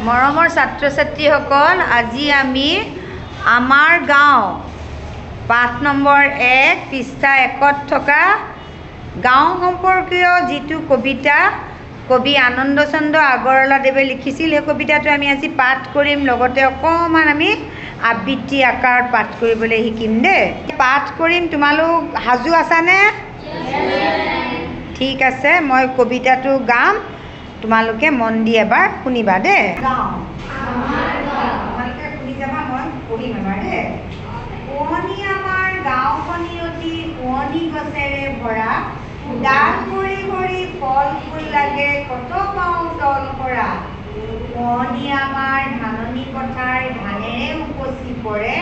মৰমৰ ছাত্ৰ ছাত্ৰীসকল, আজি আমি আমাৰ গাঁও পাঠ নম্বৰ 1 পৃষ্ঠা 1ত থকা গাঁও সম্পৰ্কীয় যিটো কবিতা কবি আনন্দচন্দ্ৰ আগৰৱালাদেৱে লিখিছিল, সেই কবিতাটো আমি আজি পাঠ কৰিম। লগতে অকণমান আমি আবৃত্তি আকাৰত পাঠ কৰিবলৈ শিকিম দেই। পাঠ কৰিম, তোমালোক সাজু আছানে? ঠিক আছে, মই কবিতাটো গাম, তোমালোকে মন দি এবাৰ শুনিবা দেই। গাঁও তোমালোকে শুনি যাবা, মই পঢ়িম এবাৰ দেই। শুৱনি আমাৰ গাঁওখনি অতি শুৱনি গছেৰে ভৰা, ডাল ভৰি ভৰি ফল ফুল লাগে কত পাওঁ তল সৰা। শুৱনি আমাৰ ধাননি পথাৰ ধানেৰে উপচি পৰে,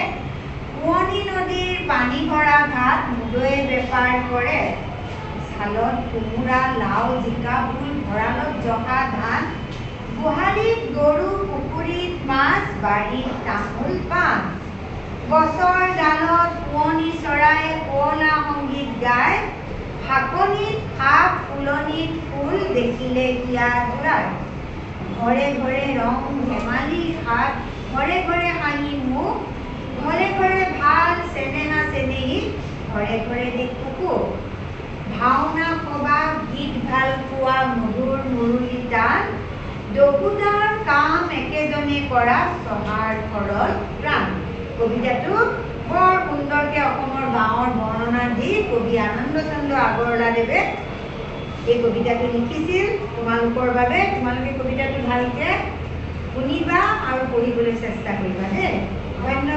শুৱনি নদীৰ পানী ভৰা ঘাট মুদৈয়ে বেপাৰ কৰে। ছালত কোমোৰা লাও জিকা ভোল ভঁৰালত জহা ধান, গোহালিত গৰু পুখুৰীত মাছ বাৰীত তামোল পাণ। গছৰ ডালত শুৱনি চৰায়ে শুৱলা সংগীত গায়, শাকনিত সাপ ফুলনিত ফুল দেখিলে হিয়া জুৰায়। ঘৰে ঘৰে ৰং ধেমালি হাত, ঘৰে ঘৰে হাঁহি মুখ, ঘৰে ঘৰে ভাল চেনেহা চেনেহী, ঘৰে ঘৰে দেখো সুখ। ভাওনা সভা গীত ভাল পোৱা মধুৰ মুৰুলী তান, দহোটাৰ কাম একেজনে কৰা চহাৰ সৰল প্ৰাণ। কবিতাটো বৰ সুন্দৰকৈ অসমৰ গাঁৱৰ বৰ্ণনা দি কবি আনন্দচন্দ্ৰ আগৰৱালাদেৱে এই কবিতাটো লিখিছিল তোমালোকৰ বাবে। তোমালোকে কবিতাটো ভালকৈ শুনিবা আৰু পঢ়িবলৈ চেষ্টা কৰিবা দেই। ধন্যবাদ।